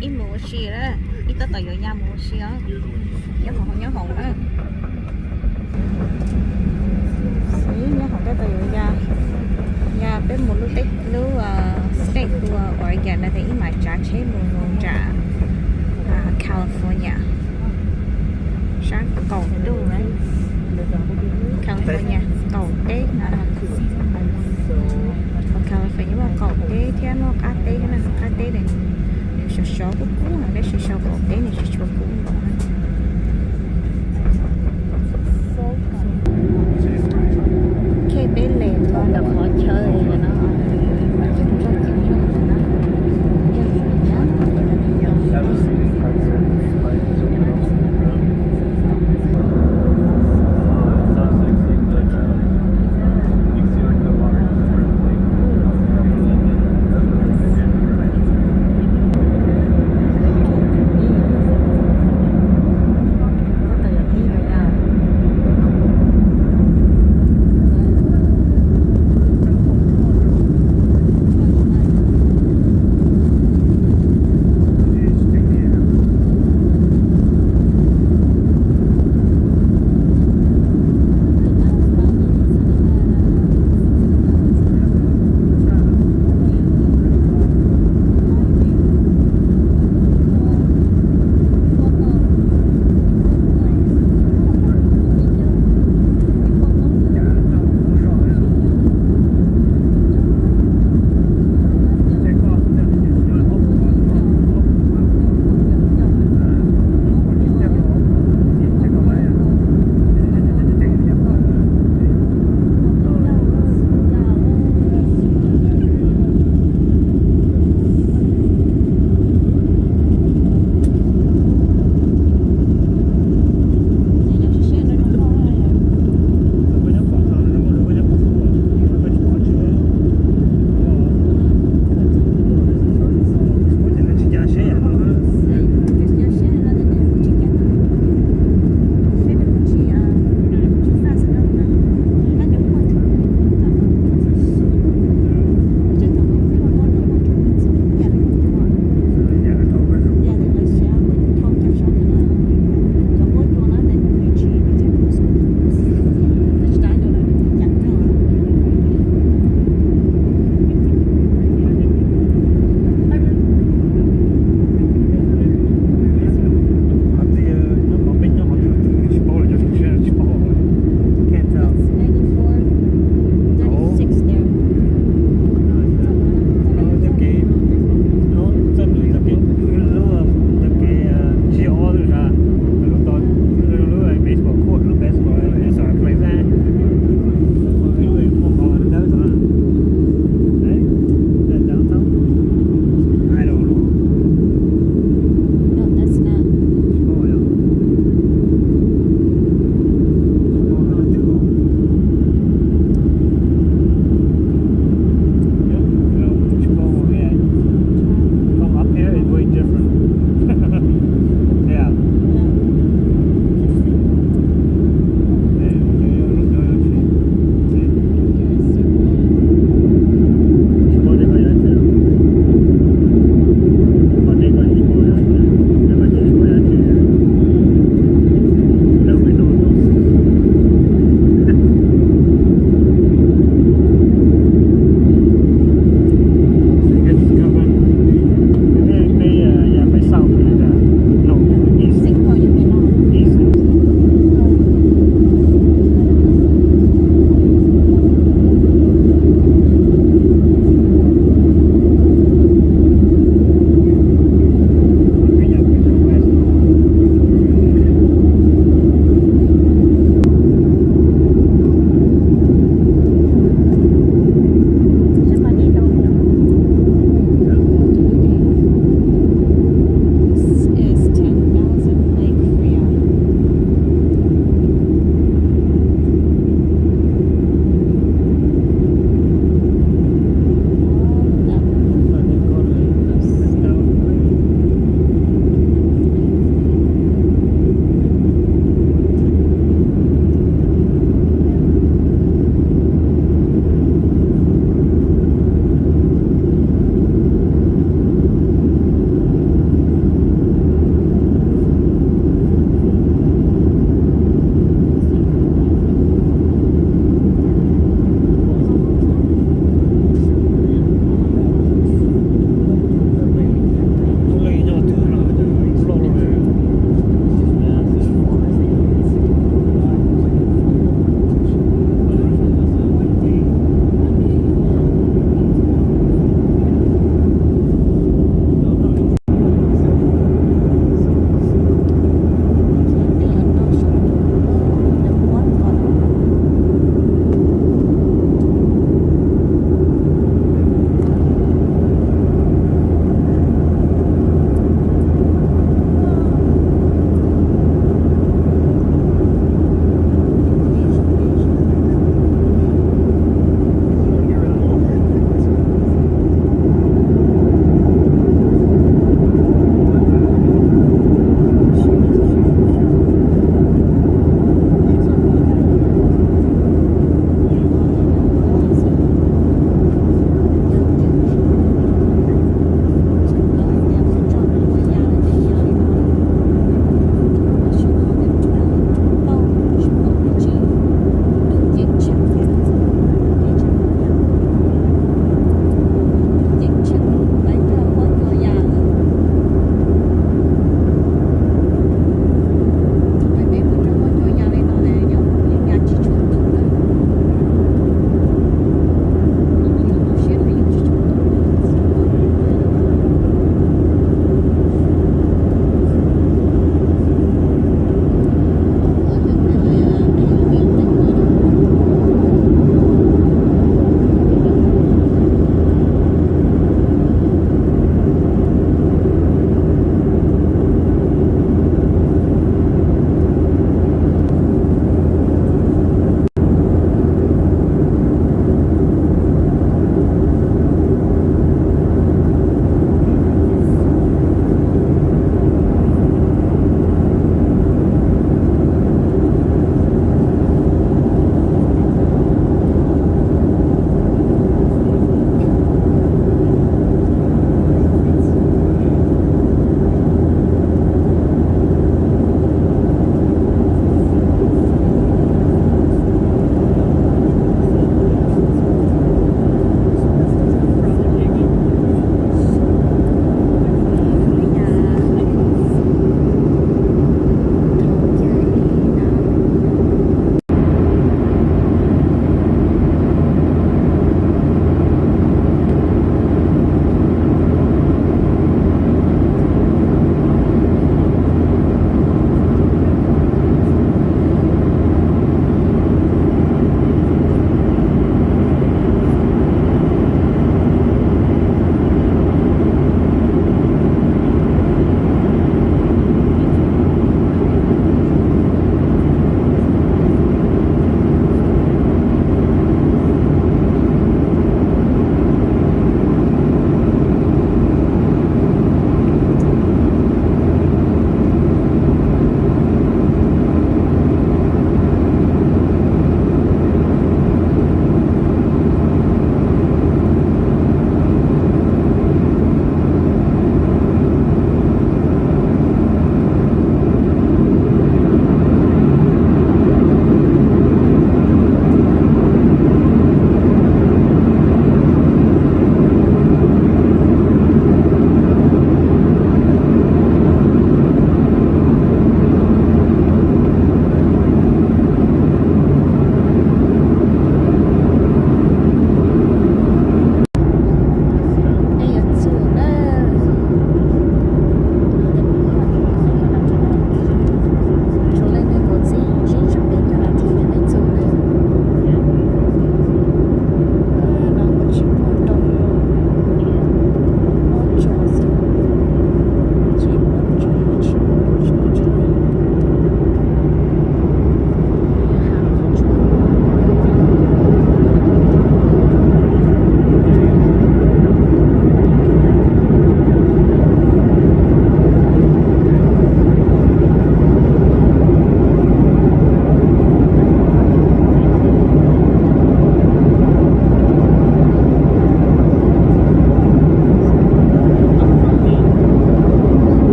Ib mus ua si lawm, ib tab tom yuav ya mus ua si os. Nyob hauv, nyob hauv na. Ib, nyob hauv tab tom yuav ya, ya peb mus lub teb, lub state tour Oregon no ces ib mam tsav tsheb mus nram California, sab qaum ntuj, California qaum teb no. California muaj qaum teb thiab muaj qab teb thiab no, qab teb nws sov sov kub kub no, tab sis sau qaum teb nws tsis tshua kub npaum. Khej peb les los ntawm qhov chaw no,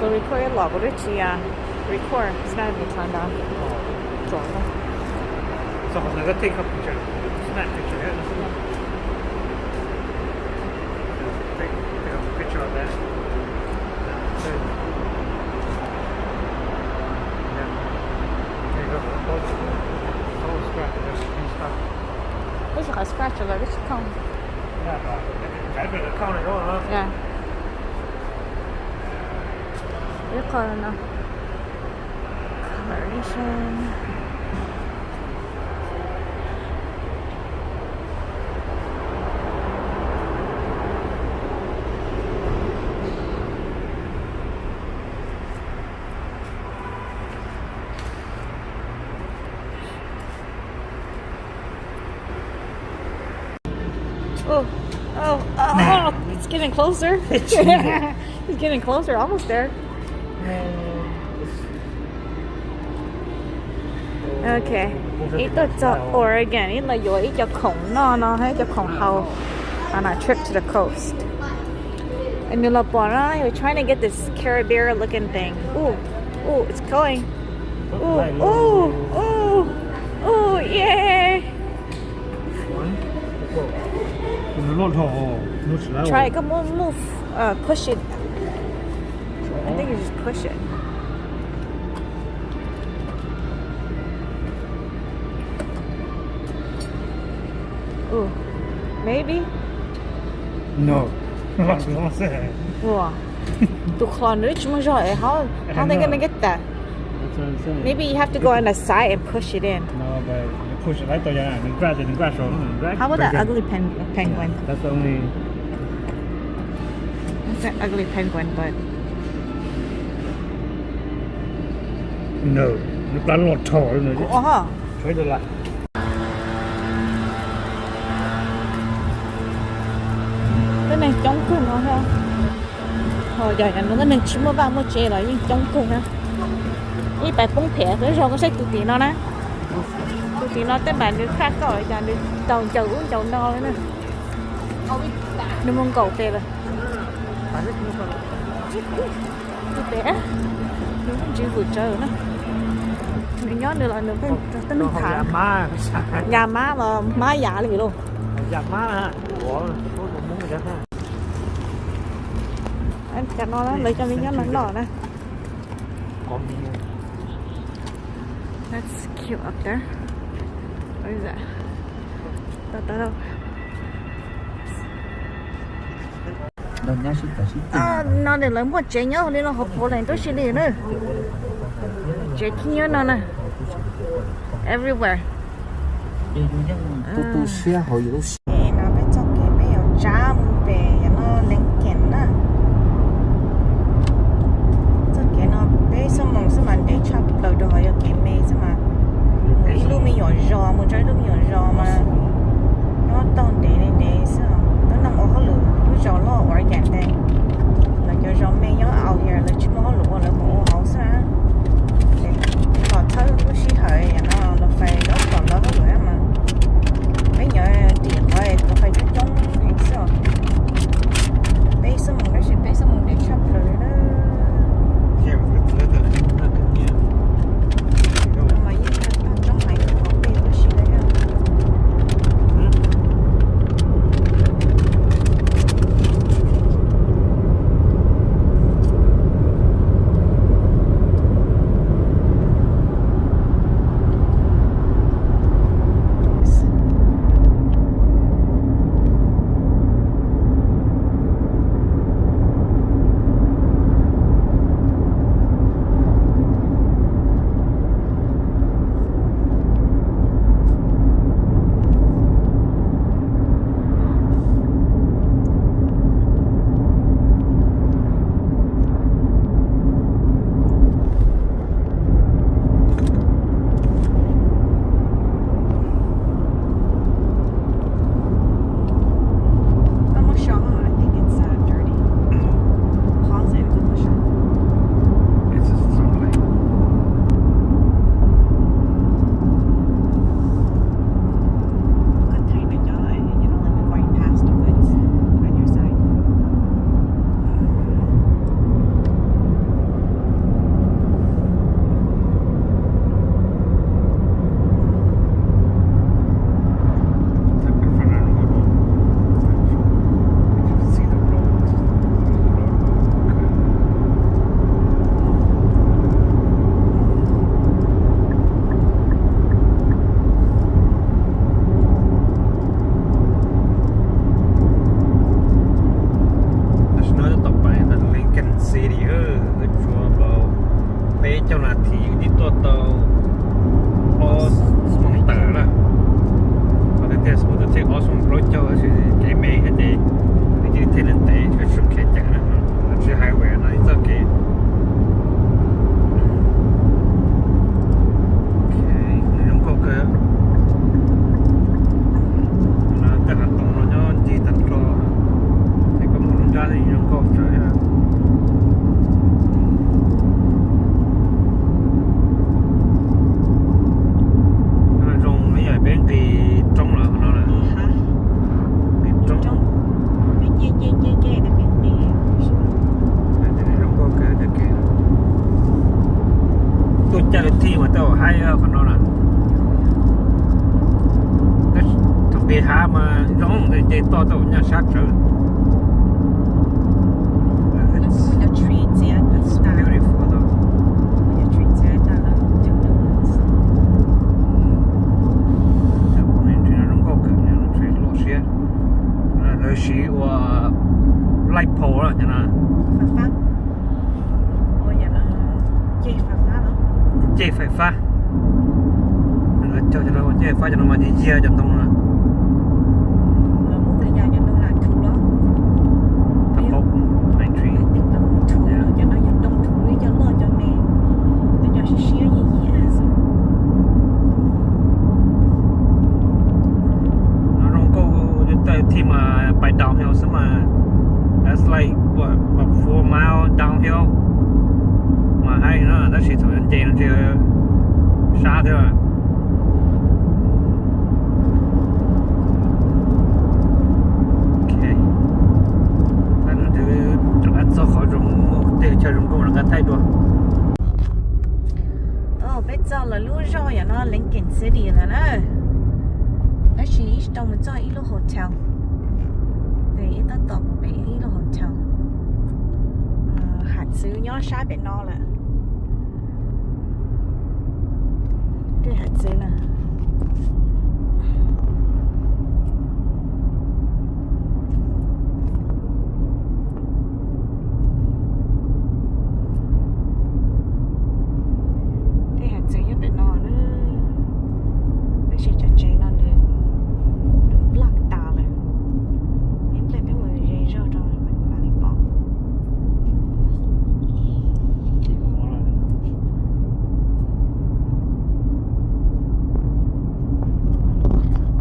Record ib los kuv twb tsis record, snap me time down. Txog qhov ntawd koj take picture, snap picture. Take, take a picture of that. Yeah. There you go. All, all scratch and stuff. Twb tsis qhov scratch lawm, twb tsis koob. Yeah, but it's better than counting all, huh? Yeah. Ib qho no. Coloration. Oh, oh, oh, oh, it's getting closer. It's getting closer, almost there. Okay, ib tuaj txog Oregon, ib los yuav ib co khoom noj no, ib co khoom haus. On our trip to the coast. Nws los pom na, we're trying to get this Caribbean looking thing. Ooh, ooh, it's going. Ooh, ooh, ooh, ooh, yay. Try, come on, move, uh, push it. I think you just push it. Ooh, maybe? No. Ua, tus qhov nws tsis muaj zog es how, how they gonna get that? That's what I'm saying. Maybe you have to go on the side and push it in. No, but you push it right there, yeah, nws grab, nws grab saum. How about that ugly pen-, penguin? That's the only. It's an ugly penguin, but. No, nws plab loj dhau no. Ua, tshwv lawm. Tej neeg coob kawg no thiab. Ho yog yam no tej neeg tsis muaj vaj muaj tsev los yeej coob kawg na. Ib pais poob phem, peb zaug koj saib tus tim no na. Tus tim no tej npam nws khaj koj cas nws taug ncaws ub ncaws no li na. Nws mus nkaum tes lawm. Tus pem, nws muaj ntsis vwm tsawv na. Nws nyob nws los nws pheej rau tej neeg tham. Yam mab los mab yam li lauj. Cov no lawv cov me nyuam no noj na. That's cute up there. What is that? Tau tau. No nws lawv muaj tsev nyob li no hauv Portland tib si li na. Tsev khib nyob no na. Everywhere. Tu tu siab hauv yus lub siab. No peb txoj kev peb yuav tsa mus pem yog no Lincoln na. Txoj kev no peb xuab moos xwb mas ntev tshaj plaws rau hauv yog kev me xwb mas. Mus ib lub me nyuam zos mus rau ib lub me nyuam zos mas nyob tau ntev li ntev xwb. Twb noj ua hauj lwm lub zos loj Oregon ntag. Lawv cov zos me nyob out here lawv tsis muaj hauj lwm ua lawv mus ua hauv xwb na. Los txhawb lub sij hawm no los fais lawv kom lawv hauj lwm mas peb nyob tim qhov Thiab yus twb tuaj tau ob xyoos tawm lawm. Qhov tiag tiag xwb mus tau thiaj ob xyoos plaub caug tab sis kev me thiab ces nws cia li thiaj li ntev, tsis khiav ceev na. Tsis highway no ib txoj kev zoo nkauj kawg. Tej hav toom no nyob ncig tag nrho, ces koj mus lub nrab zoo nkauj tsawv. Zoo li yog peb nqis roob lawm no. Nqis roob. Zoo nkauj kawg. Tuaj caij kwv tij mas tej zaum haib qhov no na. Thaum nqis hav mas zoo nqis ces toj tej zaum nyaj sab tsawv. Beautiful though. Zoo nkauj kawg, lub siab. Lawv siv ua light pole no. Ncej fais fab. Lawv cog cov no ua ncej fais fab, cov no mas yog yog cov ntoo no. No zoo nkauj, tej thiaj mas pais downhill xwb mas, that's like what, about four mile downhill. Mas haib no tab sis thaum nce no tsis sab thiab. Ok, rov qab txog qhov zoo, tej chaw zoo nkauj rov qab thaij dua. Peb txog lawv lub zos yom no, Lincoln City lawm na. Tab sis ib tau mus txog ib lub hotel, tes ib tab tom mus pem ib lub hotel. Hav txwv nyob sab pem no lawm. Tej hav txwv na. Tej hav txwv nyob pem no na, tab sis cov tsev no nws nplooj tas lawm. Ib pliag peb mus ze zog rau mam li pom.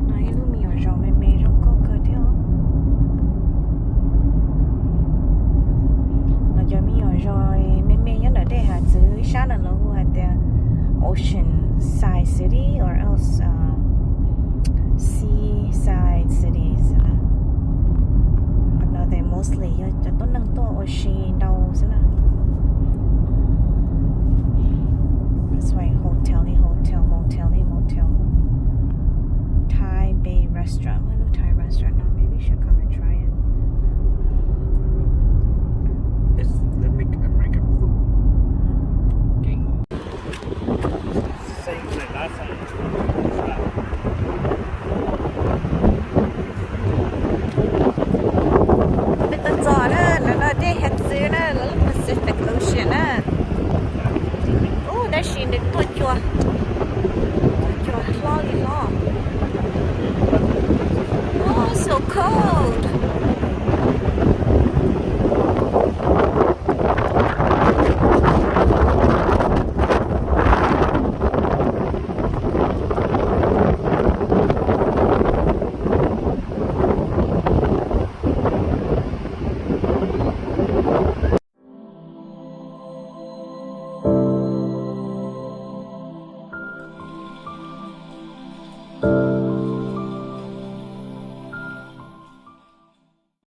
No ib lub me nyuam zos me me zoo nkauj kawg thiab. No cov me nyuam zos me me nyob ntawm tej hav txwv sab no lawv hu hais tias ocean side city or else seaside cities na. Qhov no ces mostly yog cov tuab neeg tuaj ua si ntau xwb na. That's why hotel li hotel, motel li motel. Thai Bay Restaurant, what is Thai restaurant? No, maybe should come and try it. Yes, let me get American food. Peb tuaj txog na, lawv no dej hav txwv na, lawv lub Pacific Ocean na. Ub, tab sis nws tuaj cua, tuaj cua hlob li hlob. Oh, so cold.